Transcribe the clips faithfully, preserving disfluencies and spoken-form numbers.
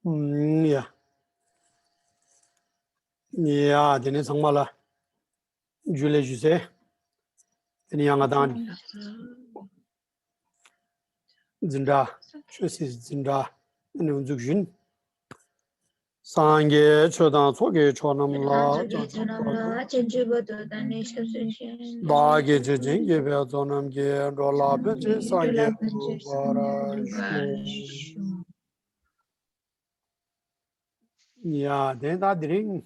ཨུམ། ཡ། ཡ། དེ་ནས་ཚང་མ་ལ་ཇུ་ལེ་ཞུ་ཟེར། དེ་ནས་ཡང་ང་དང་འཛིན་གྲྭ། ཆོས་སྲིད་འཛིན་གྲྭ་ནས་འཛུགས་བཞིན། སངས་རྒྱས་ཆོས་དང་ཚོགས་ཀྱི་མཆོག་རྣམས་ལ། བདག་གིས་ཆོས་ཀྱི་རྒྱལ་པོའི་ཚོགས་རྣམས་ཀྱིས། འགྲོ་ལ་ཕན་ཕྱིར་སངས་རྒྱས་འགྲུབ་པར་ཤོག། ཡ། དེ་ད་དེ་རིང་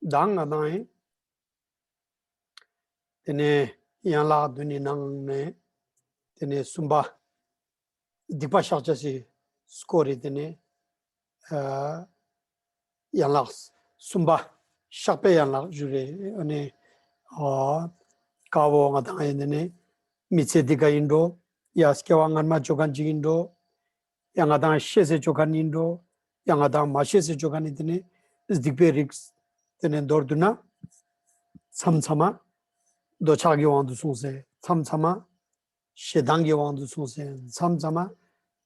མདང་ང་དང་ཡིན། དེ་ནས་ཡན་ལག་བདུན་ནི་ནང་ནས་དེ་ནས་གསུམ་པ། སྡིག་པ་བཤགས་བྱ་ཞིག་སྐོར་རེད། དེ་ནས་ཨ་ཡན་ལག་གསུམ་པ། བཤགས་པའི་ཡན་ལག་བཞི་རེད། ཨ་ནི་ཨ་དཀར་པོ་ང་དང་ཡིན། དེ་ནས་མི་ཚེ་འདི་ག་ཡིན་འགྲོ། ཡ། སྐྱེ་བ་སྔན་མ་བཅོ་མཁན་ཅིག་ཡིན་འགྲོ། ཡང་ང་དང་ཤེས་ཚེ་བཅོ་མཁན་ཡིན་འགྲོ། ཡང་ང་དང་མ་ཤེས་ཚེ་བཅོ་མཁན་ནི་དེ་ནི་སྡིག་པའི་རིགས། དེ་ནི་མདོར་བསྡུ་ན། མཚམས་མཚམས་མ་འདོད་ཆགས་ཀྱི་དབང་དུ་སོང་ཟེར། མཚམས་མཚམས་མ་ཞེ་སྡང་གི་དབང་དུ་སོང་ཟེར། མཚམས་མཚམས་མ་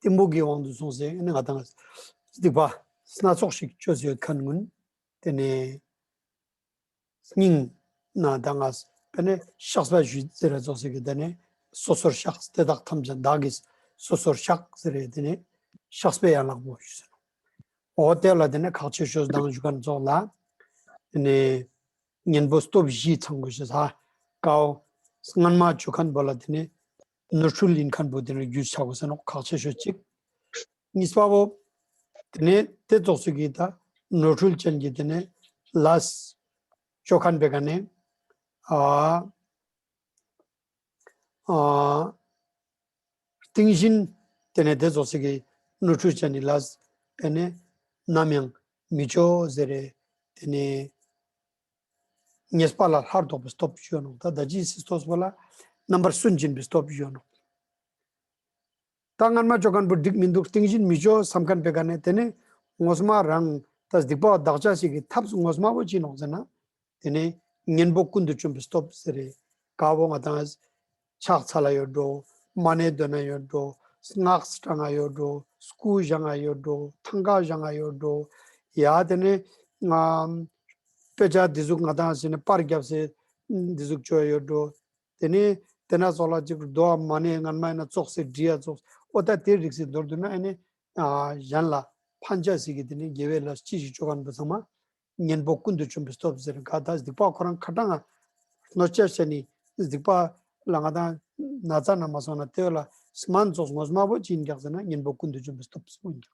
གཏི་མུག་གི་དབང་དུ་སོང་ཟེར། ཨ་ནི་ང་དང་སྡིག་པ་སྣ་ཚོགས་ཤིག་བཅོས་ཡོད་མཁན་ཀུན། དེ་ནི་སྙིང་ན་ད་ང་དཔེར་ན་བཤགས་པ་ཞུ་ཟེར་ར་ཙོགས་ཟེར་གི། དེ་ནས་སོ་སོར་བཤགས། དེ་དག་ཐམས་ཅད་བདག་གིས་སོ་སོར་བཤགས་ཟེར་རེད། དེ་ནས་བཤགས་པའི་ཡན་ལག་པོ་ཞུ་ཟེར། འོ་དེ་ལ་དེ་ནས་ཁག་ཆེ་ཤོས་མདང་ཞུ་མཁན་ཙོགས་ལ། དེ་ནས་གཉེན་པོ་སྟོབས་བཞི་ཚང་དགོས་ཤེས་ས། དཀར་པོ་སྔན་མ་བཅོ་མཁན་པོ་ལ་དེ་ནས་ནོར་འཁྲུལ་ཡིན་མཁན་པོ་དེ་ནས་རྒྱུས་ཆགས་དགོས་ཟེར་ནོ། ཁག་ཆེ་ཤོས་གཅིག། གཉིས་པ་བོ། དེ་ནས་དེ་ཙོགས་ཚོད་ཀྱི་ད་ནོར་འཁྲུལ་ཅན་གྱི་དེ་ནས་ལས་བཅོ་མཁན་པའི་ག་ནས་ཨ་ཨ་རྟིང་བཞིན་དེ་ནས་དེ་ཙོགས་ཚོད་ཀྱི་ནོར་འཁྲུལ་ཅན་གྱི་ལས་དེ་ནས་ནམ་ཡང་མི་བཅོ་ཟེར་རེད། དེ་ནས་ཉེས་པ་ལ་སླར་ལྡོག་པའི་སྟོབས་ཡོད་ནོ། ད་ད་ཅི་སི་སྟོབས་པོ་ལ་རྣམ་པར་སུན་འབྱིན་པའི་སྟོབས་ཡོད་ནོ། ད་སྔན་མ་བཅོ་མཁན་པོ་འགྲིག་མི་འདུག། རྟིང་བཞིན་མི་བཅོ་བསམ་མཁན་པའི་ག་ནས་དེ་ནས་ངོ་མ་རང་ད་སྡིག་པ་དག་བྱ་ཞིག་གི་ཐབས་ངོ་མ་བོ་ཅི་ནོག་ཟེར་ན། དེ་ནས་གཉེན་པོ་ཀུན་ཏུ་སྤྱོད་པའི་སྟོབས་ཟེར་རེད། དཀར་པོ་ང་དང་ཕྱག་འཚལ་ལ་ཡོད་འགྲོ། མ་ཎི་འདོན་ན་ཡོད་འགྲོ། སྔགས་བགྲང་ང་ཡོད་འགྲོ། སྐུ་བཞེངས་ང་ཡོད་འགྲོ། ཐང་ཀ་བཞེངས་ང་ཡོད་འགྲོ། ཡ་དེ་ནས་ང་དཔེ་ཆ་འདི་ཟུག་ང་དང་ཟེར་ནས་པར་བརྒྱབ་སེ་འདི་ཟུག་བཅོ་ཡ་ཡོད་འགྲོ། དེ་ནས་དེ་ན་སོགས་ལ་ཅིག་རྡོ་མ་ཎི་སྔན་མ་ཡིན་ན་ཙོགས་སེ་བྲི་ཡ་ཙོགས། ཨོ་ད་དེ་རིགས་སེ་མདོར་བསྡུ་ན་ཨ་ནི་ཨ་གཞན་ལ་ཕན་ཆ་ཞིག་གི་དེ་ནས་དགེ་བའི་ལས་ཅི་ཞིག་བཅོ་མཁན་པོ་ཚང་མ་གཉེན་པོ་ཀུན་ཏུ་སྤྱོད་པའི་སྟོབས་ཟེར། ག་ད་སྡིག་པ་ཁོ་རང་ཁ་གྲངས་ང་གནོད་བྱ་བྱས་ནས་སྡིག་པ་ལ་ང་དང་ན་ཚ་ན་མ་སོང་ན་དེ་བས་ལ་སྨན་ཙོགས་ངོ་མ་བོ་ཅི་ཡིན་ཀྱག་ཟེར་ན་གཉེན་པོ་ཀུན་ཏུ་སྤྱོད་པའི་སྟོབས་སུ་ཡིན་ཀྱག།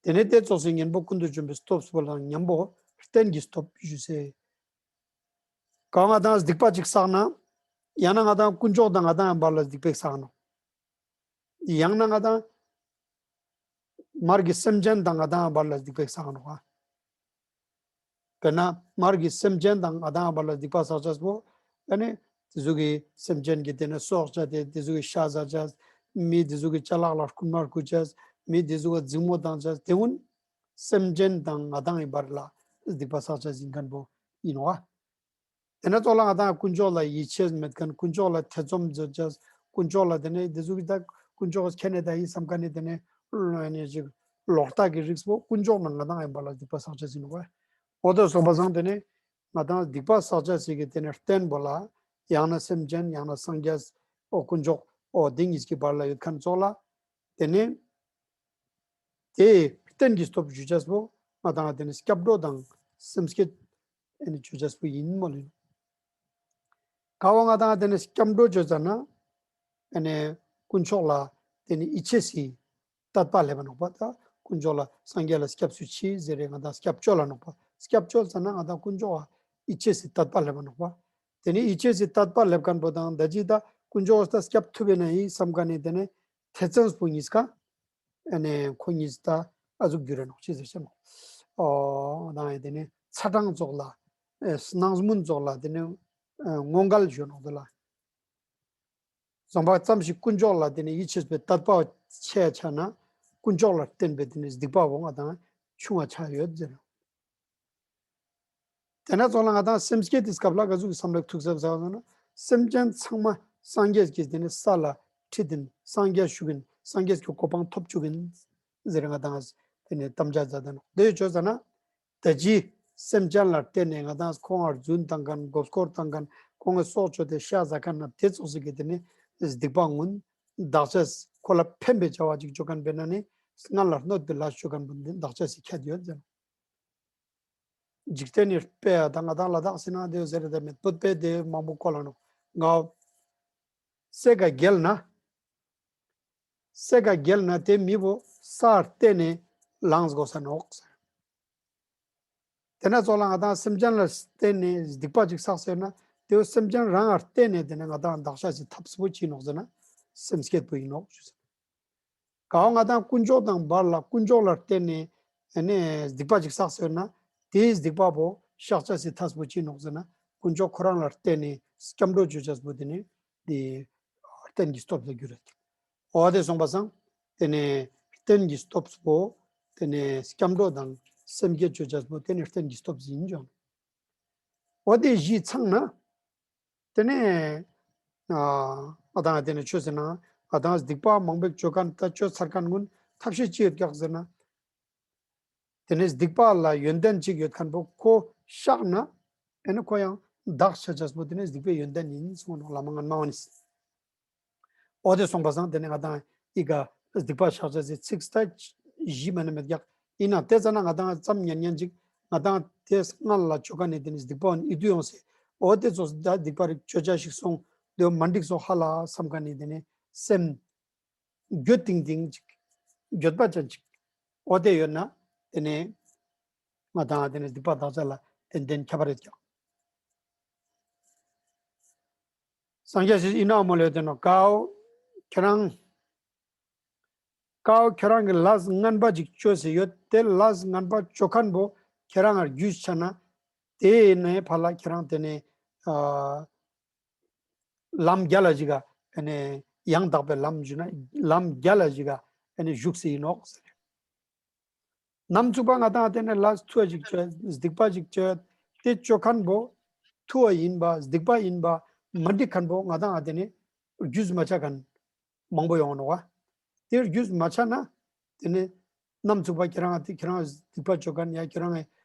དེ་ནས་དེ་ཙོགས་སེ་གཉེན་པོ་ཀུན་ཏུ་སྤྱོད་པའི་སྟོབས་སུ་ལ་མཉམ་པོ་རྟེན་གྱི་སྟོབས་ཞུ་སེ། གང་ང་དང་སྡིག་པ་ཅིག་བསགས་ན། ཡང་ན་ང་དང་དཀོན་མཆོག་དང་ང་དང་བར་ལ་སྡིག་པ་བསགས་ནོ། ཡང་ན་ང་དང་མར་གྱི་སེམས་ཅན་དང་ང་དང་བར་ལ་སྡིག་པ་བསགས་ནོ། དཔེར་ན་མར་གྱི་སེམས་ཅན་དང་ང་དང་བར་ལ་སྡིག་པ་བསགས་བྱས་པོ། ཨ་ནི་དེ་ཚོ་གི་སེམས་ཅན་གྱི་དེ་ནས་སྲོག་བཅད་དེ་དེ་ཚོ་གི་ཤ་ཟ་བྱས། མི་དེ་ཚོ་གི་ཅ་ལག་ལ་རྐུན་མ་རྐུ་བྱས། མི་དེ་ཚོ་གི་འཛིང་མོ་བཏང་བྱས། དེ་ཀུན་སེམས་ཅན་དང་ང་དང་གི་བར་ལ་སྡིག་པ་བསགས་བྱས་ཡིན་མཁན་པོ་ཡིན་ནོ། དེ་ནས་ཙོགས་ལ་ང་དང་དཀོན་མཆོག་ལ་ཡིད་ཆེས་མེད་མཁན། དཀོན་མཆོག་ལ་ཐེ་ཚོམ་མཛད་བྱས། དཀོན་མཆོག་ལ་དེ་ནས་དེ་ཚོ་གི་ད་དཀོན་མཆོག་ཁྱེད་ནས་ད་ཡིན་བསམ་མཁན་ནི་དེ་ནས་ཨ་ནི་ཅིག་ལོག་ལྟ་གི་རིགས་པོ་དཀོན་མཆོག་ནང་ང་དང་ཡིན་པ་ལ་སྡིག་པ་བསགས་བྱས་ཡིན་ནོ། འོ་དེ་སོང་པ་སང་དེ་ནས་ང་དང་སྡིག་པ་བསགས་བྱས་ཞིག་གི་དེ་ནས་རྟེན་པོ་ལ་ཡང་ན་སེམས་ཅན་ཡང་ན་སངས་རྒྱས་འོ་དཀོན་མཆོག་འོ་དེ་གཉིས་ཀྱི་བར་ལ་ཡོད་མཁན་ཙོགས་ལ་དེ་ནས། དེ་རྟེན་གྱི་སྟོབས་ཞུ་བྱས་པོ་ང་དང་དེ་ནི་སྐྱབས་འགྲོ་དང་སེམས་བསྐྱེད་ཨ་ནི་ཞུ་བྱས་པོ་ཡིན་མོ་ལེ། ག་བོ་ང་དང་དེ་ནི་སྐྱབས་འགྲོ་བྱས་ཙ་ན་ཨ་ནི་དཀོན་མཆོག་ལ་དེ་ནི་ཡིད་ཆེས་སི་དད་པ་སླེབས་པ་ནོག་པ། ད་དཀོན་མཆོག་ལ་སངས་རྒྱས་ལ་སྐྱབས་སུ་མཆི་ཟེར་རེ་ང་དང་སྐྱབས་བཅོལ་ལ་ནོག་པ། སྐྱབས་བཅོལ་ཙ་ན་ང་དང་དཀོན་མཆོག་ལ་ཡིད་ཆེས་སི་དད་པ་སླེབས་པ་ནོག་པ། དེ་ནི་ཡིད་ཆེས་སི་དད་པ་སླེབས་མཁན་པོ་དང་ད་ཅི་ད་དཀོན་མཆོག་ལ་སྐྱབས་ཐུབ་པས་ན་ཡིན་བསམ་མཁན་ནི་དེ་ནི་ཐེ་ཚོམ་པོ་གཉིས་ཀ་ཨ་ནི་ཁོ་གཉིས་ད་ཨ་ཟུག་འགྱུར་རེ་ནོག་ཅི་ཟེར་ཤེས་ནོག། ཨོ་དང་ཡང་དེ་ནི་ཚ་གྲང་ཙོགས་ལ་ཨེ་སྣང་མུན་ཙོགས་ལ་དེ་ནི་ཨེ་ངོ་འགལ་ཞུ་ནོག་དེ་ལ། བཟང་པ་ཙམ་ཞིག་དཀོན་མཆོག་ལ་དེ་ནི་ཡིད་ཆེས་པའི་དད་པ་ཆེ་ཆ་ན་དཀོན་མཆོག་ལ་བརྟེན་པའི་དེ་ནི་སྡིག་པ་བོ་ང་དང་ཆུང་བ་ཆགས་ཡོད་ཟེར་ནོག། དེ་ན་ཙོགས་ལ་ང་དང་སེམས་བསྐྱེད་དེ་སྐབས་ལ་ག་ཟུག་གི་བསམ་བློ་ཐུག་ཟབ་ཟ་བ་ན་སེམས་ཅན་ཚང་མ་སངས་རྒྱས་ཀྱི་དེ་ནི་ས་ལ་ཁྲིད་དིན། སངས་རྒྱས་ཞུགས་ཡིན། སངས་རྒྱས་ཀྱི་གོ་འཕང་ཐོབ་བཅུག་ཡིན་ཟེར་ང་དང་ དེ་ནས་དམ་བཅའ་མཛད་དེ་ནོག་དེ་ཡོད་ཆོག་ཟེར་ན། ད་ཅི་སེམས་ཅན་ལ་བརྟེན་ནས་ང་དང་ཁོང་ལ་རྫུན་བཏང་མཁན་མགོ་སྐོར་བཏང་མཁན་ཁོང་གི་སྲོག་གཅོད་དེ་ཤ་ཟ་མཁན་ན་དེ་ཙོགས་ཟིག་གི་དེ་ནས་སྡིག་པ་ངུན་བདག་ཅག་ཁོ་ལ་ཕན་པའི་བྱ་བ་ཅིག་བཅོ་མཁན་པས་ན་ནི་སྔར་ལ་གནོད་པའི་ལས་བཅོ་མཁན་པོ་འདི་བདག་ཅག་སི་ཁྱད་ཡོད་ཟེར། འཇིག་རྟེན་ནི་དཔེ་ཡ་དང་ང་དང་ལ་དྭགས་སི་ནང་དེ་ཟེར་དེ་མེད་པོད་པས་དེ་མང་པོ་བཀོལ་ལ་ནོག་ང་སེ་ག་རྒྱལ་ན། སེ་ག་རྒྱལ་ན་དེ་མི་བོ་ས་བརྟེན་ནས་ལངས་དགོས་ས་ནོག་དེ་ན་ཙོགས་ལ་ང་དང་སེམས་ཅན་ལ་བརྟེན་ནས་སྡིག་པ་ཅིག་བསགས་ཟེར་ན་དེ་བོ་སེམས་ཅན་རང་ལ་བརྟེན་ནས་དེ་ནས་ང་དང་བདག་ཅག་སི་ཐབས་སུ་བོ་ཅི་ནོག་ཟེར་ན་སེམས་བསྐྱེད་པོ་ཡིན་ནོག་ཞུ་ཟེར། གང་ང་དང་དཀོན་མཆོག་དང་བར་ལ་དཀོན་མཆོག་ལ་བརྟེན་ནས་ཨ་ནི་སྡིག་པ་ཅིག་བསགས་ཟེར་ན་དེའི་སྡིག་པ་བོ་བཤགས་བྱ་སི་ཐབས་སུ་བོ་ཅི་ནོག་ཟེར་ན་དཀོན་མཆོག་ཁོ་རང་ལ་བརྟེན་ནས་སྐྱབས་འགྲོ་བཅོ་བྱ་སི་བོ་དེ་ནས་དེ་རྟེན་གྱི་སྟོབས་ལ་འགྱུར་རེད། འོ་དེ་སོང་པ་སང་དེ་ནས་རྟེན་གྱི་སྟོབས་པོ་དེ་ནས་སྐྱབས་འགྲོ་དང་སེམས་བསྐྱེད་བཅོ་བྱ་སི་བོ་དེ་ནས་རྟེན་གྱི་སྟོབས་ཡིན་ཀྱང་། འོ་དེ་གཞི་ཚང་ན་དེ་ནས་ཨ་ང་དང་དེ་ནས་ཆོས་ཟེར་ན་ང་དང་སྡིག་པ་མང་པོ་བཅོ་མཁན་ད་བཅོ་ཚར་མཁན་ཀུན་ཐབས་ཤེས་ཅི་ཡོད་ཀྱག་ཟེར་ན། དེ་ནས་སྡིག་པ་ལ་ཡོན་ཏན་གཅིག་ཡོད་མཁན་པོ་ཁོ་བཤགས་ན་ཨེ་ནི་ཁོ་ཡང་དག་བྱ་བྱ་སི་བོ་དེ་ནས་སྡིག་པའི་ཡོན་ཏན་ཡིན་གསུངས་ནོག་བླ་མ་སྔོན་མ་བ་ནི། འོ་དེ་སོང་པ་སང་དེ་ནས་ང་དང་ཨི་ག་སྡིག་པ་བཤགས་བྱ་སི་ཚིག་ད་གཞི་མ་ནི་མེད་ཀྱག་ཡིན་ན་དེ་ཙ་ན་ང་དང་ཙམ་ཉན་ཉན་ཅིག་ང་དང་དེ་སྔར་ལ་བཅོ་མཁན་ནི་དེ་ནས་སྡིག་པ་ཨི་དུ་ཡོང་སེ། འོ་དེ་ཚོ་ད་སྡིག་པ་རིགས་བཅོ་བྱ་ཞིག་སོང་དེ་མ་འགྲིག་སོང་ཧ་ལ་བསམ་མཁན་ནི་དེ་ནས་སེམས། འགྱོད་ཏིང་ཏིང་ཅིག་འགྱོད་པ་ཅན་ཅིག་འོ་དེ་ཡོད་ན་དེ་ནས་ང་དང་དེ་ནས་སྡིག་པ་དག་བྱ་ལ་ཏན་ཏན་ཁྱད་པར་ཡོད་ཀྱང་། སངས་རྒྱས་ཞིག་ཡིན་ན་མོ་ལས་དེ་ནོ་ཀའོ་ཁྱེད་རང་། ཀའོ་ཁྱེད་རང་གི་ལས་ངན་པ་ཅིག་བཅོ་སེ་ཡོད་དེ་ལས་ངན་པ་བཅོ་མཁན་པོ་ཁྱེད་རང་ང་རྒྱུས་ཆ་ན་དེ་ནས་ཕར་ལ་ཁྱེད་རང་དེ་ནས་ཨ། ལམ་རྒྱ་ལ་ཞིག་ག་ཨ་ནི་ཡང་དག་པའི་ལམ་ཞུ་ན་ལམ་རྒྱ་ལ་ཞིག་ག་ཨ་ནི་བཞུགས་སེ་ཡིན་ནོག་ཟེར། ནམ་ཚུགས་པ་ང་དང་དེ་ནས་ལས་ཐུ་བ་ཞིག་བཅོ་སྡིག་པ་ཞིག་བཅོ་དེ་བཅོ་མཁན་པོ་ཐུ་བ་ཡིན་པ་སྡིག་པ་ཡིན་པ་མ་འགྲིག་མཁན་པོ་ང་དང་དེ་ནས་རྒྱུས་མ་ཆ་མཁན་མང་པོ་ཡོང་ནོག་བ། དེར་རྒྱུས་མ་ཆ་ན་དེ་ནས་ནམ་ཚུགས་པ་ཁྱེད་རང་དེ་ཁྱེད་རང་སྡིག་པ་བཅོ་མཁན་ཡ་ཁྱེད་རང་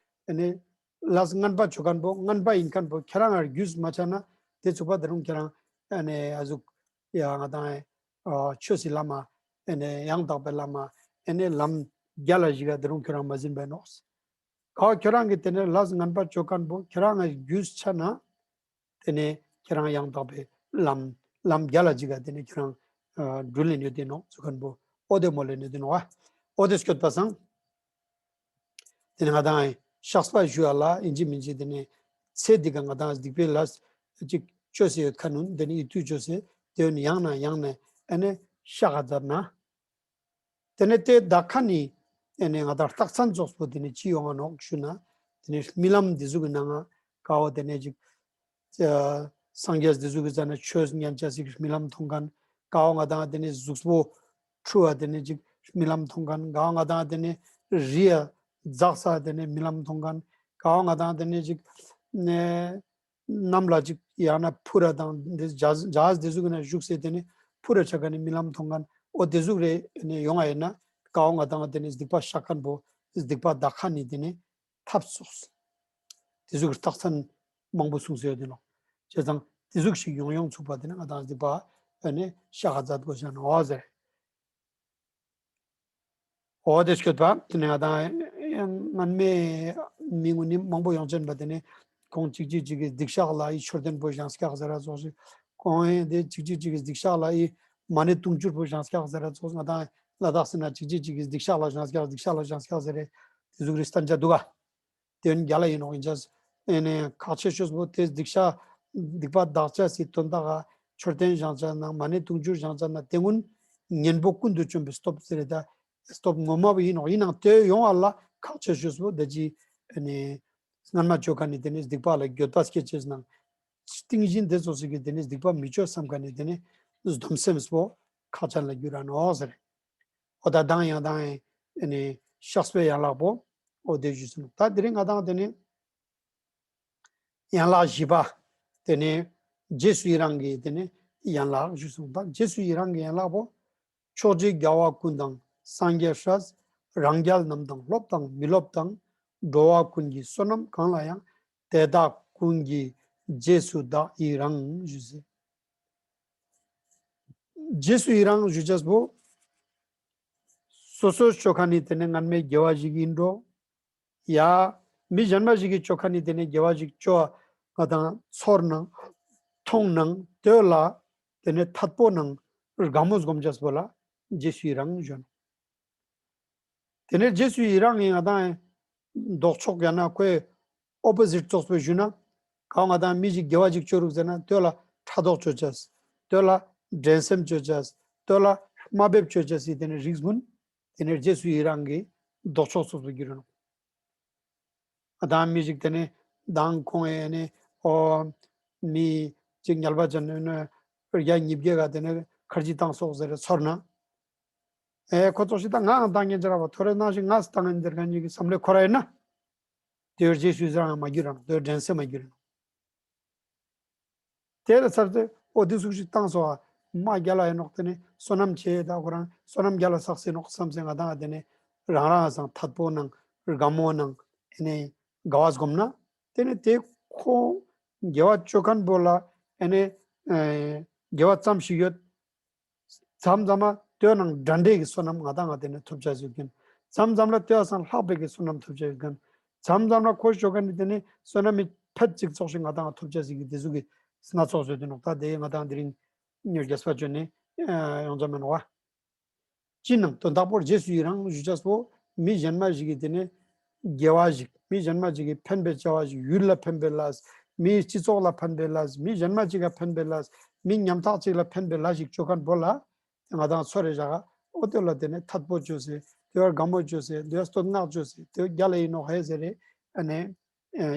ཨ་ནི་ལས་ངན་པ་བཅོ་མཁན་པོ་ངན་པ་ཡིན་མཁན་པོ་ཁྱེད་རང་ལ་རྒྱུས་མ་ཆ་ན་དེ་ཚུགས་པ་དེ་རུང་ཁྱེད་རང་ཨ་ནི་ཨ་ཟུག་ཡ་ང་དང་ཨ་ཆོས་སི་ལམ་ཨ་ནི་ཡང་དག་པའི་ལམ་ཨ་ནི་ལམ་རྒྱ་ལ་ཞིག་ག་དེ་རུང་ཁྱེད་རང་མ་ཟིན་པའི་ནོག་ག་ཁྱེད་རང་གི་དེ་ནས་ལས་ངན་པ་བཅོ་མཁན་པོ་ཁྱེད་རང་ལ་རྒྱུས་ཆ་ན། དེ་ནས་ཁྱེད་རང་ཡང་དག་པའི་ལམ་ལམ་རྒྱ་ལ་ཅིག་ག་དེ་ནས་ཁྱེད་རང་འགྲུལ་ལེན་ཡོད་དེ་ནོག་ཚུ་མཁན་པོ་ཨོ་དེ་མོ་ལེན་ཡོད་དེ་ནོག་ཨ། ཨོ་དེ་སྐྱོད་པ་སང་། དེ་ནས་ང་དང་བཤགས་པ་ཞུ་ཡ་ལ་ཡིན་གཅིག་མིན་གཅིག་དེ་ནས་ཚེ་འདི་ག་ང་དང་སྡིག་པའི་ལས་ཅིག་བཅོ་སེ་ཡོད་ཁ་ནུན་དེ་ནས་ཡིད་དུ་བཅོ་སེ་དེ་ནས་ཡང་ན་ཡང་ན་ཨ་ནི་བཤགས་ག་མཛད་ན། དེ་ནས་དེ་དག་ཁ་ནི་ཨེ་ནས་ང་དང་རྟགས་མཚན་ཙོགས་པོ་དེ་ནས་ཅི་ཡོང་ང་ནོག་ཞུ་ན། དེ་ནས་རྨི་ལམ་འདི་ཟུག་གི་ནང་ང་ཀ་བོ་དེ་ནས་ཅིག་ཨ་སངས་རྒྱས་འདི་ཟུག་གི་ཟ་ན་ཆོས་ཉན་ཆ་ཞིག་རྨི་ལམ་མཐོང་མཁན། ཀ་བོ་ང་དང་དེ་ནས་གཟུགས་པོ་འཁྲུ་བ་དེ་ནས་ཅིག་རྨི་ལམ་མཐོང་མཁན། ཀ་བོ་ང་དང་དེ་ནས་རི་ཡ་འཛག་ས་དེ་ནས་རྨི་ལམ་མཐོང་མཁན། ཀ་བོ་ང་དང་དེ་ནས་ཅིག་ནས། གནམ་ལ་ཅིག་ཡང་ན་འཕུར་ར་དང་འདི་ཇ་ཇ་དེ་ཟུག་གི་ན་བཞུགས་སེ་དེ་ནི་འཕུར་ར་ཆ་ག་ནི་རྨི་ལམ་མཐོང་མཁན་ཨོ་དེ་ཟུག་རེ་ནི་ཡོང་ང་ཡིན་ན་ཀ་བོ་ང་དང་དེ་ནི་སྡིག་པ་བཤགས་མཁན་པོ་སྡིག་པ་དག་ཁ་ནི་དེ་ནི་ཐབས་སོགས་དེ་ཟུག་གི་རྟགས་མཚན་མང་པོ་གསུངས་སེ་ཡོད་དེ་ནོ། བྱས་ཙང་དེ་ཟུག་ཞིག་ཡོང་ཡོང་ཚུགས་པ་དེ་ནི་ང་དང་སྡིག་པ་ནི་བཤགས་ག་མཛད་དགོས་ཤ་ནོ་ཟེར། འོ་དེ་སྐྱོད་པ་དེ་ནས་ང་དང་སྔན་མའི་མི་ངོ་ནི་མང་པོ་ཡོང་ཅན་པ་དེ་ནས་ཁོང་གཅིག་གཅིག་གཅིག་གི་སྡིག་བཤགས་ལ་ཨི་མཆོད་རྟེན་པོ་བཞེངས་སྐྱག་ཟེར་ར་ཙོགས་ཤིག་ཁོང་ཨེ་དེ་གཅིག་གཅིག་གཅིག་གི་སྡིག་བཤགས་ལ་ཨི་མ་ཎི་དུང་ཕྱུར་པོ་བཞེངས་སྐྱག་ཟེར་ར་ཙོགས་ང་དང་ལ་དྭགས་སི་ན་གཅིག་གཅིག་གཅིག་གི་སྡིག་བཤགས་ལ་བཞེངས་སྐྱག་སྡིག་བཤགས་ལ་བཞེངས་སྐྱག་ཟེར་རེ་དེ་ཟུག་རེ་སྟན་ཆ་འདུག་ག་དེ་ཡོན་རྒྱ་ལ་ཡིན་ནོག་ཡིན་ཅས་ཨེ་ནས་ཁག་ཆེ་ཤོས་པོ་དེ་སྡིག་བཤགས་སྡིག་པ་དག་ཆ་སི་དོན་དག་ག་མཆོད་རྟེན་བཞེངས་ཆ་ན་མ་ཎི་དུང་ཕྱུར་བཞེངས་ཆ་ན་དེ་སྔོན་གཉེན་པོ་ཀུན་ཏུ་བྱོན་པའི་སྟོབས་ཟེར་རེ་ད། སྟོབས་ངོ་མ་བོ་ཡིན་ནོག་ཡིན་ནའང་དེ་ཡོང་བ་ལ་ཁག་ཆེ་ཤོས་པོ་ད་ཅི་ཨ་ནི་སྔན་མ་བཅོ་མཁན་ནི་དེ་ནི་སྡིག་པ་ལ་འགྱོད་པ་སྐྱེ་ཅེས་ནང་། སྟེང་བཞིན་དེ་ཚོ་ཟིག་གི་དེ་ནི་སྡིག་པ་མི་བཅོ་བསམ་མཁན་ནི་དེ་ནི་སྡོམ་སེམས་པོ་ཁག་ཅན་ལ་འགྱུར་ར་ནོག་ཟེར། ཨོ་ད་དང་ཡང་དང་ཨ་ནི་བཤགས་པའི་ཡན་ལག་པོ་ཨོ་དེ་ཞུས་སོང་། ད་དེ་རིང་ང་དང་དེ་ནི། ཡན་ལག་བཞི་པ། དེ་ནས་རྗེས་སུ་ཡི་རང་གི་དེ་ནས་ཡན་ལག་ཞུས་སོང་། ད་རྗེས་སུ་ཡི་རང་གི་ཡན་ལག་པོ། ཕྱོགས་བཅུའི་རྒྱལ་བ་ཀུན་དང་སངས་རྒྱས་སྲས། རང་རྒྱལ་རྣམས་དང་སློབ་དང་མི་སློབ་དང་། འགྲོ་བ་ཀུན་གྱི་བསོད་ནམས་གང་ལ་ཡང་། དེ་དག་ཀུན་གྱི་རྗེས་སུ་བདག་ཡི་རང་། ཞུ་ཟེར། རྗེས་སུ་ཡི་རང་ཞུ་ཅེས་པོ། སོ་སོའི་ཆོ་ག་ནི་དེ་ནི་སྔན་མའི་དགེ་བ་ཞིག་ཡིན་འགྲོ། ཡ། མི་གཞན་མ་ཞིག་གི་ཆོ་ག་ནི་དེ་ནི་དགེ་བ་ཞིག་ཅོ་ང་དང་ཚོར་ནང་མཐོང་ནང་དོད་ལ་དེ་ནི་ཐད་པོ་ནང་དགའ་མོ་སྒོམ་ཅེས་པོ་ལ་རྗེས་སུ་ཡི་རང་ཞུ་ནོ། དེ་ནས་རྗེས་སུ་ཡི་རང་ངི་ང་དང་ལྡོག་ཕྱོགས་ཡང་ན་ཁོའི་ཨོ་པོ་ཟིཊ་ཙོགས་པོ་ཞུ་ན། གང་ང་དང་མི་ཞིག་དགེ་བ་ཞིག་ཅོ་རུག་ཟེར་ན་དོད་ལ་ཕྲག་དོག་ཅོ་ཅེས། དོད་ལ་འགྲན་སེམས་ཅོ་ཅེས། དོད་ལ་དམའ་འབེབས་ཅོ་ཅེས་སི་དེ་ནས་རིགས་ཀུན་དེ་ནས་རྗེས་སུ་ཡི་རང་གི་ལྡོག་ཕྱོགས་ཙོགས་པོ་གྱུར་ནོ། ང་དང་མི་ཞིག་དེ་ནས་མདང་ཁོང་ཨེ་ནས་ཨོ་མི་ཅིག་ཉལ་བ་ཅན་ནས་རྒྱ་ཉིབ་རྒྱ་ག་དེ་ནས་ཁར་ཇི་བཏང་སོག་ཟེར་ཚོར་ན། ཨེ་ཁོ་ཚོ་ཞིག་ད་ང་ང་བཏང་ཉན་ཅི་ར་བ་ཐོ་རེ་ནང་ཞིག་ང་སི་བཏང་ཉན་ཅི་ར་ག་ཉིད་ཀྱི་བསམ་བློ་འཁོར་ར་ཡིན་ན། དེ་བར་རྗེས་སུ་ཡི་རང་མ་གྱུར་རང་དེ་བར་འགྲན་སེམས་མ་གྱུར་རང་། དེ་ལ་ཚར་ཏེ་ཨོ་དེ་ཟུག་ཞིག་བཏང་སོ་ཨ་མ་རྒྱལ་ལ་ཡིན་ནོག་དེ་ནས་བསོད་ནམས་ཆེ་ད་ཁོ་རང་བསོད་ནམས་རྒྱལ་ལ་བསགས་སེ་ནོག་བསམ་སེ་ང་དང་དེ་ནས་རང་རང་སང་ཐད་པོ་ནང་དགའ་མོ་ནང་དེ་ནས་དགའ་བ་སྒོམ་ན་དེ་ནས་དེ་ཁོ་དགེ་བ་ཅོ་མཁན་པོ་ལ་ཨེ་ནས་དགེ་བ་ཙམ་ཞིག་ཡོད། མཚམས་མཚམས་ལ་དོ་ནང་འདྲ་འདྲའི་གི་བསོད་ནམས་ང་དང་ང་དེ་ནས་ཐོབ་ཆ་ཟིག་ཡིན། མཚམས་མཚམས་ལ་དོ་སང་ལྷག་པའི་གི་བསོད་ནམས་ཐོབ་ཆ་ཡོད་མཁན། མཚམས་མཚམས་ལ་ཁོ་ཞོག་མཁན་ནི་དེ་ནས་བསོད་ནམས་མི་ཕེད་ཅིག་ཙོགས་ཤིག་ང་དང་ང་ཐོབ་ཆ་ཟིག་གི་དེ་ཟུག་གི་སྣ་ཚོགས་བཟོས་དུ་ནོག་ད་དེ་ང་དང་དེ་རིང་ཉོ་རྒྱས་པ་བཅོས་ནས་ཡོང་ཚ་མེད་ནོག་བ། ཅི་ནང་དོན་དག་པོར་རྗེས་སུ་ཡི་རང་ཞུ་ཅེས་པོ་མི་གཞན་མ་ཞིག་གིས་དེ་ནས་དགེ་བ་ཞིག་མི་གཞན་མ་ཞིག་གིས་ཕན་པའི་བྱ་བ་ཞིག་ཡུལ་ལ་ཕན་པའི་ལས། མིའི་སྤྱི་ཚོགས་ལ་ཕན་པའི་ལས། མི་གཞན་མ་ཅིག་ལ་ཕན་པའི་ལས། མི་ཉམ་ཐག་ཅིག་ལ་ཕན་པའི་ལས་ཞིག་ཅོ་མཁན་པོ་ལ་ང་དང་ཚོར་རེ་བཞག་ཨོ་དེ་ལ་དེ་ནས་ཐད་པོ་ཅོས་སེ་དེ་བར་དགའ་མོ་ཅོས་སེ་དེ་བར་བསྟོད་བསྔགས་ཅོས་སེ་དེ་བར་རྒྱལ་ལ་ཡིན་ནོག་ཧེ་ཟེར་རེ་ཨ་ནས་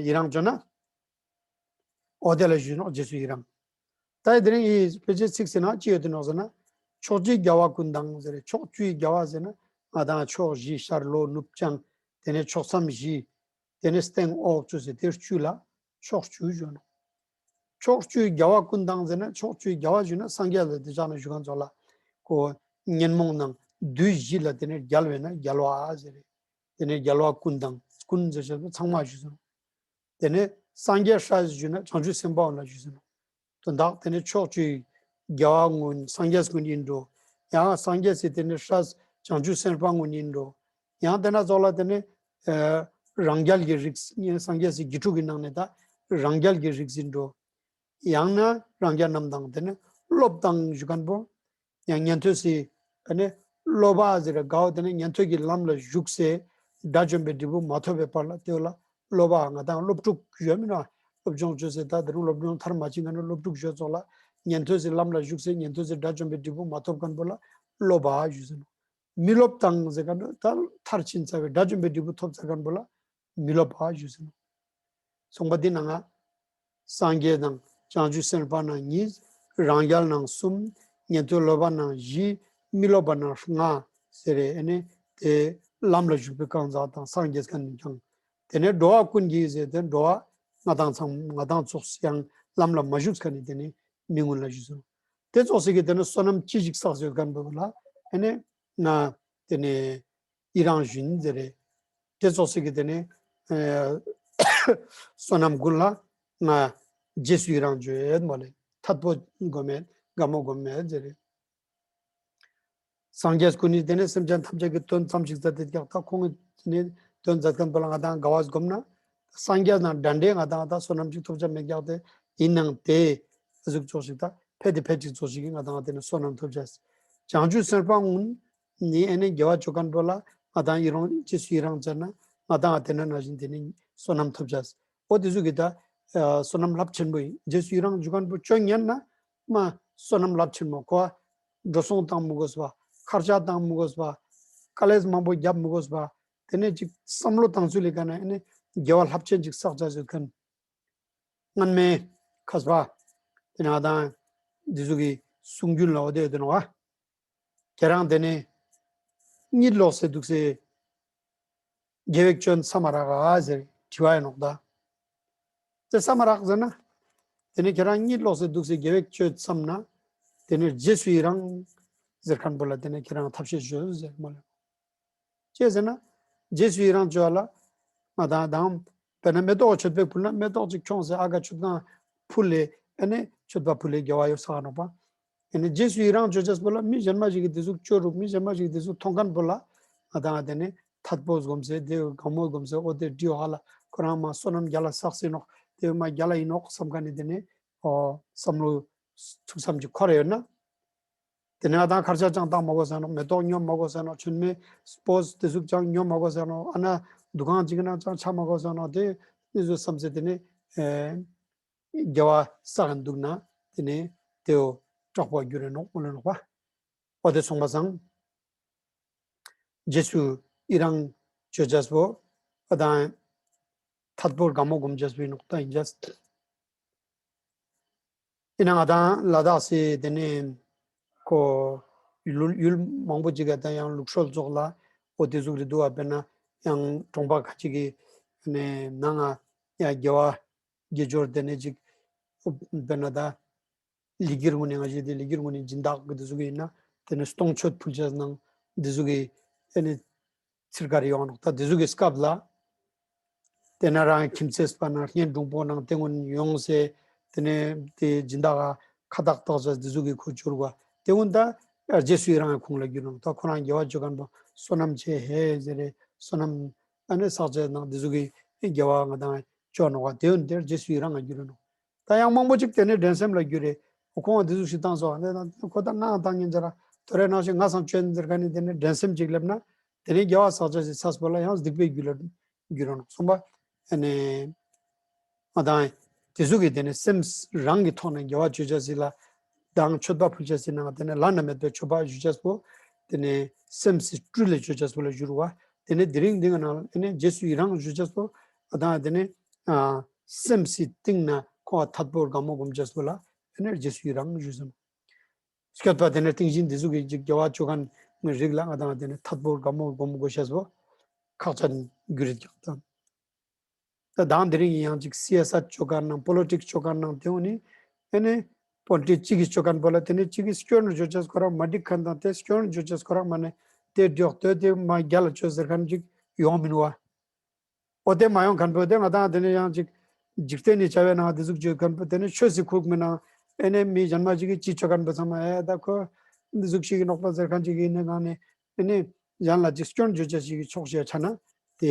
ཡི་རང་ཅོ་ན། ཨོ་དེ་ལ་ཞུས་ནོག་རྗེས་སུ་ཡི་རང་། ད་དེ་རིང་ཡི་དཔེ་ཆའི་ཚིག་ཟེར་ན་ཅི་ཡོད་དེ་ནོག་ཟེར་ན། ཕྱོགས་བཅུའི་རྒྱལ་བ་ཀུན་དང་ཟེར་རེ་ཕྱོགས་བཅུའི་རྒྱལ་བ་ཟེར་ན་ང་དང་ཕྱོགས་བཞི་ཤར་ལྷོ་ནུབ་བྱང་དེ་ནས་ཕྱོགས་མཚམས་བཞི། དེ་ནས་སྟེང་འོག་བཅུ་ཟེར་དེ་བཅུ་ལ་ཕྱོགས་བཅུ་ཞུ་ནོག་ཕྱོགས་བཅུའི་རྒྱལ་བ་ཀུན་དང་ཟེར་ན་ཕྱོགས་བཅུའི་རྒྱལ་བ་ཞུ་ན་སངས་རྒྱས་ལ་དེ་ཅག་ན་ཞུ་གང་ཚོགས་ལ་ཁོ་ཉོན་མོངས་ནང་བདུད་བཞི་ལ་དེ་ནས་རྒྱལ་བས་ན་རྒྱལ་བ་ཟེར་རེ། དེ་ནས་རྒྱལ་བ་ཀུན་དང་ཀུན་ཟེར་བྱ་ཚང་མ་ཞུ་སོང་། དེ་ནས་སངས་རྒྱས་སྲས་ཞུ་ན་བྱང་ཆུབ་སེམས་དཔའ་འོ་ལ་ཞུ་སོང་། དོན་དག་དེ་ནས་ཕྱོགས་བཅུའི་རྒྱལ་བ་ཀུན་སངས་རྒྱས་ཀུན་ཡིན་འགྲོ། ཡང་སངས་རྒྱས་སི་དེ་ནས་སྲས་བྱང་ཆུབ་སེམས་དཔའ་ཀུན་ཡིན་འགྲོ། ཡང་དེ་ན་ཚོགས་ལ་དེ་ནས་རང་རྒྱལ་གྱི་རིགས་སངས་རྒྱས་སི་དགེ་ཕྲུག་གི་ནང་ནས་ད་རང་རྒྱལ་གྱི་རིགས་ཡིན་འགྲོ། ཡང་ན་རང་རྒྱལ་རྣམས་དང་དེ་ནས་སློབ་དང་ཞུ་མཁན་པོ། ཡང་ཉན་ཐོས་སི་ཨ་ནི་སློབ་པ་ཟེར་ར་དགའ་བོ་དེ་ནི་ཉན་ཐོས་ཀྱི་ལམ་ལ་ཞུགས་སེ་དགྲ་བཅོམ་པའི་འབྲས་བུ་མ་ཐོབ་པའི་བར་ལ་དེ་ལ་སློབ་པ་ང་དང་སློབ་ཕྲུག་ཡོད་མིན་ན། སློབ་སྦྱོང་བཅོས་སེ་ད་དེ་རུ་སློབ་སྦྱོང་མཐར་མ་ཕྱིན་ང་ནི་སློབ་ཕྲུག་ཞོལ་ཚོགས་ལ་ཉན་ཐོས་སི་ལམ་ལ་ཞུགས་སེ་ཉན་ཐོས་སི་དགྲ་བཅོམ་པའི་འབྲས་བུ་མ་ཐོབ་མཁན་པོ་ལ་སློབ་པ་ཞུ་ཟེར་ནོ། མི་སློབ་དང་ཟེར་མཁན་པོ་ད་མཐར་ཕྱིན་ཚར་བའི་དགྲ་བཅོམ་པའི་འབྲས་བུ་ཐོབ་ཚར་མཁན་པོ་ལ་མི་སློབ་པ་ཞུ་ཟེར་ནོ། གསུངས་པ་འདི་ནང་ང་། སངས་རྒྱས་དང་བྱང་ཆུབ་སེམས་དཔའ་ནང་གཉིས། རང་རྒྱལ་ནང་གསུམ། ཉན་ཐོས་སློབ་པ་ནང་བཞི། མི་སློབ་པ་ནང་ལྔ་ཟེར་རེ་ཨ་ནི་དེ་ལམ་ལ་ཞུགས་པའི་གང་ཟག་དང་སངས་རྒྱས་མཁན་ནི་ཀྱང་། དེ་ནས་འགྲོ་བ་ཀུན་གྱི་ཟེར་དེ་འགྲོ་བ་ང་དང་ཚང་ང་དང་ཚོགས་ཡང་ལམ་ལ་མ་ཞུགས་མཁན་ནི་དེ་ནི་མི་ཀུན་ལ་ཞུ་ཟེར། དེ་ཚོགས་སི་གི་དེ་ནི་བསོད་ནམས་ཅི་ཞིག་བསགས་ཡོད་མཁན་པོ་ལ་ཨ་ནི་ང་དེ་ནི། ཡི་རང་ཞུ་ཡིན་ཟེར་རེད། དེ་ཚོགས་སི་གི་དེ་ནས་ཨེ་བསོད་ནམས་ཀུན་ལ་ང་རྗེས་སུ་ཡི་རང་བརྗོད་མ་ལེ་ཐད་པོ་སྒོམ་མེད་དགའ་མོ་སྒོམ་མེད་ཟེར་རེད། སངས་རྒྱས་ཀུན་ནི་དེ་ནས་སེམས་ཅན་ཐམས་ཅད་ཀྱི་དོན་ཙམ་ཞིག་མཛད་དེ་ཀྱག་ད་ཁོང་གི་དེ་ནས་དོན་མཛད་མཁན་པོ་ལ་ང་དང་དགའ་བ་སྒོམ་ན་སངས་རྒྱས་དང་འདྲ་འདྲའི་ང་དང་ད་བསོད་ནམས་ཅིག་ཐོབ་ཆ་མེད་ཀྱག་དེ་ཡིན་ནང་དེ་གཟུགས་ཚོགས་ཤིག་ད་ཕེ་དེ་ཕེ་ཅིག་ཚོགས་ཤིག་གིས་ང་དང་དེ་ནས་བསོད་ནམས་ཐོབ་ཆ་བྱང་ཆུབ་སེམས་དཔའ་ཀུན། ནི་ཨེ་ནི་དགེ་བ་ཅོ་མཁན་པོ་ལ་ང་དང་ཡི་རང་རྗེས་སུ་ཡི་རང་བྱས་ན་ང་དང་དེ་ན་ན་བཞིན་དེ་ནི་བསོད་ནམས་ཐོབ་ཅས། ཨོ་དེ་ཚོ་གི་ད་བསོད་ནམས་རླབས་ཆེན་པོ་ཡིན། རྗེས་སུ་ཡི་རང་ཅོ་མཁན་པོ་ཅོ་ཉན་ན་མ་བསོད་ནམས་རླབས་ཆེན་མོ་ཁོ་འགྲོ་སོང་བཏང་མི་དགོས་པ། ཁར་ཆ་བཏང་མི་དགོས་པ། དཀའ་ལས་མང་པོ་རྒྱབ་མི་དགོས་པ། དེ་ནས་ཅིག་བསམ་བློ་བཏང་ཚུལ་ལས་ཀ་ན་ཨེ་ནི་དགེ་བ་རླབས་ཆེན་ཅིག་བསགས་ཅས་ཡོད་མཁན། སྔན་མའི་མཁས་པ་དེ་ན་ང་དང་འདི་ཚོ་གི་གསུང་རྒྱུན་ལ་འོ་དེ་ཡོད་དེ་ནོ་བ། ཁྱེད་རང་དེ་ནས་གཉིད་ལོག་སེ་འདུག་སེ་དགེ་བའི་སྐྱོན་བསམ་མ་རག་ག་ཟེར་དྲི་བ་ཡིན་ནོག་ད། དེ་བསམ་མ་རག་ཟེར་ན། དེ་ནས་ཁྱེད་རང་གཉིད་ལོག་སེ་འདུག་སེ་དགེ་བའི་སྐྱོན་བསམ་ན། དེ་ནས་རྗེས་སུ་ཡི་རང་ཟེར་མཁན་པོ་ལ་དེ་ནས་ཁྱེད་རང་ཐབས་ཤེས་བྱོས་ཟེར་མོ་ལ། ཅི་ཟེར་ན་རྗེས་སུ་ཡི་རང་བཅོས་ལ་ང་དང་དང་། དཔེར་ན་མེ་ཏོག་མཆོད་པའི་ཕུལ་ན་མེ་ཏོག་ཅིག་ཁྱོངས་ཟེར་ཨ་ག་མཆོད་ཁང་ཕུལ་ལེ་ཨ་ནི་མཆོད་པ་ཕུལ་ལེ་དགེ་བ་ཡོད་ས་ག་ནོག་པ། ཨ་ནི་རྗེས་སུ་ཡི་རང་བཅོས་བྱས་པོ་ལ་མི་གཞན་མ་ཞིག་གིས་དེ་ཟུག་བཅོས་རུག་མི་གཞན་མ་ཞིག་གིས་དེ་ཟུག་མཐོང་མཁན་པོ་ལ་ང་དང་དེ་ནི་ཐད་པོ་སྒོམ་ཟེར་དེ་དགའ་མོ་སྒོམ་ཟེར་ཨོ་དེ་འདྲི་ཧ་ལ་ཁོ་རང་མ་བསོད་ནམས་རྒྱ་ལ་བསགས་སྲིད་ནོག་དེ་མ་རྒྱ་ལ་ཡིན་ནོག་བསམ་མཁན་ནི་དེ་ནི་ཨོ་བསམ་བློ་ཐུགས་བསམ་གྱི་འཁོར་ཡོད་ན། དེ་ནས་ང་དང་ཁར་ཆ་ཅང་བཏང་མ་དགོས་ཟེར་ནོ། མེ་ཏོག་ཉོ་མ་དགོས་ཟེར་ནོ། མཆོད་མེ་སྤོས་དེ་ཟུག་ཅང་ཉོ་མ་དགོས་ཟེར་ནོ། ཨ་ན་འདུ་ཁང་ཅིག་ནང་ཅང་ཆ་མ་དགོས་ཟེར་ནོ། དེ་ནི་ཟུ་བསམ་ཚེ་དེ་ནི་ཨེ་དགེ་བ་བསགས་འདུག་ན་དེ་ནི་དེའོ་དྲག་པོ་འགྱུར་རེ་ནོག་མ་ལོས་ནོག་པ། འོ་དེ་སོང་པ་སང་རྗེས་སུ་ཡི་རང་བཅོས་བྱས་པོ་ཨ་དང་ཐད་པོར་དགའ་མོ་སྒོམ་བྱས་པོ་ཡིན་ནོག་ད་ཡིན་ཅས། ཡིན་ན་ང་དང་ལ་དྭགས་སི་དེ་ནས་ཁོ་ཡུལ་ཡུལ་མང་པོ་ཅིག་ག་ད་ཡང་ལུགས་སྲོལ་ཙོགས་ལ་འོ་དེ་ཟུག་རེད་འདུག་བ། དཔེར་ན་ཡང་གྲོང་པ་ཁ་ཅིག་གི་ནས་ནང་ང་ཡང་དགེ་བ་དགེ་སྦྱོར་དེ་ནས་ཅིག་དཔེར་ན་ད་ལི་ཀིར་ངོ་ནས་ང་ཞིག་དེ་ལི་ཀིར་ངོ་ནས་སྦྱིན་བདག་གི་དེ་ཟུག་ཡིན་ན་དེ་ནས་སྟོང་མཆོད་ཕུལ་བྱས་ནང་དེ་ཟུག་གི་ཨ་ནི་ཚིར་ཀ་རེ་ཡོང་ནོག་ད་དེ་ཟུག་གི་སྐབས་ལ། དེ་ན་རང་ཁྱིམ་མཚེས་པ་ནང་གཉེན་དྲུང་པོ་ནང་དེ་སྔོན་ཡོང་སའི་དེ་ནས་དེ་སྦྱིན་བདག་ག་ཁ་བཏགས་བཏགས་བྱས་དེ་ཟུག་གི་ཁོ་གྱུར་བ་དེ་སྔོན་ད་རྗེས་སུ་ཡི་རང་གི་ཁུངས་ལ་གྱུར་ནོག་ད་ཁོ་རང་དགེ་བ་བཅོ་མཁན་པོ་བསོད་ནམས་ཆེ་ཧེ་ཟེར་རེ་བསོད་ནམས་ཨ་ནི་བསགས་བྱས་ནང་དེ་ཟུག་གི་དགེ་བ་ང་དང་བཅོ་ནོག་བ། དེ་སྔོན་དེར་རྗེས་སུ་ཡི་རང་ང་གྱུར་ནོག་ད་ཡང་མང་པོ་ཅིག་དེ་ནས་འགྲན་སེམས་ལ་རྒྱུ་རེད། ཁོང་ང་འདི་ཟུག་ཞིག་བཏང་སོང་། ཁོ་ད་ང་བཏང་ཉན་ཟེར་ར་དོ་རེ་ནང་བཞིན་ང་སང་བཅོན་ཟེར་ག་ནས་དེ་ནས་འགྲན་སེམས་ཅིག་སླེབས་ན་དེ་ནས་དགེ་བ་བསགས་བྱ་ཞིག་ཚགས་པོ་ལ་ཡང་སྡིག་པའི་རྒྱུ་ལ་འགྱུར་རོ་ནོག་གསུངས་པ། ཨ་ནི་ང་དང་དེ་ཟུག་གི་དེ་ནས་སེམས་རང་གི་ཐོག་ནས་དགེ་བ་བཅོ་བྱ་ཞིག་ལ་དང་མཆོད་པ་ཕུལ་བྱ་ཞིག་ནང་དེ་ནས་བླ་ན་མེད་པའི་མཆོད་པ་ཞུ་བྱ་པོ་དེ་ནས་སེམས་སི་སྤྲུལ་ལས་བཅོ་བྱ་པོ་ལ་བཞུར་བ། དེ་ནས་དེ་རིང་འདི་ག་ནང་ཨ་ནི་རྗེས་སུ་ཡི་རང་ཞུ་བྱ་པོ་ང་དང་དེ་ནས། སེམས་སི་སྟེང་ན་ཁོ་ཐད་པོར་དགའ་མོ་སྒོམ་བྱས་པོ་ལ་ཨ་ནི་རྗེས་སུ་ཡི་རང་ཞུས་སོང་། སྐྱོད་པ་དེ་ནས་སྟེང་བཞིན་འདི་ཟུག་གི་ཅིག་དགེ་བ་བཅོ་མཁན་ངའི་རིགས་ལ་ང་དང་དེ་ནས་ཐད་པོར་དགའ་མོ་སྒོམ་དགོས་ཤེས་པོ་ཁག་ཅན་རྒྱུ་རེད་ཀྱང་དང་། ད་དང་དེ་རིང་ཡང་ཅིག་སི་ཨེས་ཨར་བཅོ་མཁན་ནང་པོ་ལི་ཊིག་བཅོ་མཁན་ནང་དེ་འོ་ནི་ཨ་ནི་པོ་ལི་ཊིག་གཅིག་གིས་བཅོ་མཁན་པོ་ལ་དེ་ནས་གཅིག་གིས་སྐྱོན་བརྗོད་བྱས་ཁོ་རང་མ་འགྲིག་མཁན་དང་དེ་སྐྱོན་བརྗོད་བྱས་ཁོ་རང་མ་ནས་དེ་འགྲོགས་དོད་དེ་མ་རྒྱ་ལ་བཅོས་ཟེར་མཁན་ཅིག་ཡོང་མིན་བ། འོ་དེ་མ་ཡོང་མཁན་པོ་དེ་ང་དང་དེ་ནས་ཡང་ཅིག་འཇིག་རྟེན་ནི་བྱ་བའི་ནང་དེ་ཟུག་བརྗོད་མཁན་པོ་དེ་ནས་ཆོས་སི་ཁུག་མི་ནང་ཨེ་ནས་མི་གཞན་མ་ཅིག་གིས་ཅི་བཅོ་མཁན་པོ་ཚང་མ་ཨེ་ད་ཁོ་འདི་ཟུག་ཞིག་གི་ནོག་པ་ཟེར་མཁན་ཅིག་ཡིན་ནས་ནང་ནས་ཨེ་ནས་གཞན་ལ་ཅིག་སྐྱོན་བརྗོད་བྱ་ཞིག་གི་ཕྱོགས་ཞེས་ཆ་ན་དེ་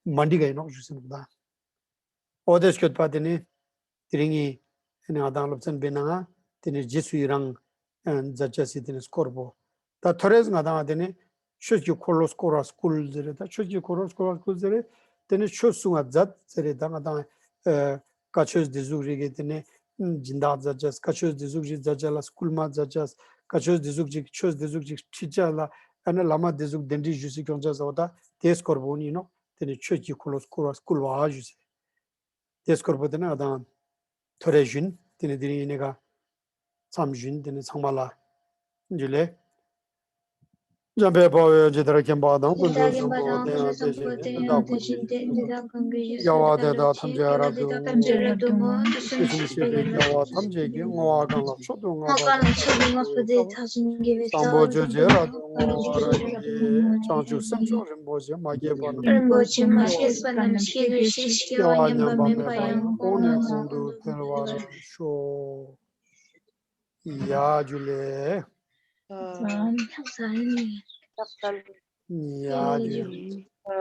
མ་འགྲིག་ག་ཡིན་ནོག་ཞུ་སེ་ནོག་ད། འོ་དེ་སྐྱོད་པ་དེ་ནས་དེ་རིང་ངི་ཨེ་ནས་ང་དང་སློབ་ཚན་པའི་ནང་དེ་ནས་རྗེས་སུ་ཡི་རང་མཛད་བྱ་སི་དེ་ནས་སྐོར་པོ། ད་ཐོ་རེས་ང་དང་དེ་ནས་ཆོས་ཀྱི་འཁོར་ལོ་བསྐོར་བ་སྐུལ་ཟེར་རེད། ད་ཆོས་ཀྱི་འཁོར་ལོ་བསྐོར་བ་སྐུལ་ཟེར་རེད། དེ་ནས་ཆོས་གསུང་བ་མཛད་ཟེར་རེད། ད་ང་དང་ཨ་བཀའ་ཆོས་འདི་ཟུག་རིགས་ཀྱི་དེ་ནས་སྦྱིན་བདག་མཛད་བྱ་བཀའ་ཆོས་འདི་ཟུག་རིགས་མཛད་བྱ་ལ་སྐུལ་མ་མཛད་བྱ་བཀའ་ཆོས་འདི་ཟུག་ཅིག་ཆོས་འདི་ཟུག་ཅིག་ཁྲིད་བྱ་ལ་ཨ་ནི་བླ་མ་འདི་ཟུག་གདན་འདྲེན་ཞུ་སི་སྐྱོང་བྱ་ཟེར་བ་ད་དེ་སྐོར་པོ་ཡིན་ནོག་དེ་ནས་ཆོས་ཀྱི་འཁོར་ལོ་བསྐོར་བ་སྐུལ་བ་ཞུ་སི། དེ་སྐོར་པོ་དེ་ནས་ང་དང་ཐོ་རེ་བཞིན་དེ་ནས་དེ་རིང་ཡིན་ནས་ག་མཚམས་བཞིན་དེ་ནས་ཚང་མ་ལ་འཇུ་ལེ། འཇམ་དཔལ་དཔའ་བོས་ཇི་ལྟར་མཁྱེན་པ་དང་། ཀུན་ཏུ་བཟང་པོ་དེ་ཡང་དེ་བཞིན་ཏེ། དེ་དག་ཀུན་གྱི་རྒྱལ་བ་དེ་དག་ཐམས་ཅད་རབ་ཏུ་ངོ་། དེ་བཞིན་གཤེགས་པའི་རྒྱལ་བ་ཐམས་ཅད་ཀྱི་བསྔོ་བ་གང་ལ་མཆོག་ཏུ་བསྔགས་པ་དང་། བཟང་པོ་སྤྱོད་ཕྱིར་རབ་ཏུ་བསྔོ་བ་རབ་ཀྱིས། བྱང་ཆུབ་སེམས་མཆོག་རིན་པོ་ཆེ། མ་སྐྱེས་པ་རྣམས་རིན་པོ་ཆེ། མ་སྐྱེས་པ་རྣམས་སྐྱེ་དགོས་ཤེས། སྐྱེ་བ་ཉམས་པ་མེད་པ་ཡང་། གོང་ནས་གོང་དུ་འཕེལ་བར་ཤོག་ཡ་ཇུ་ལེ། ཡ་ཇུ་ལེ།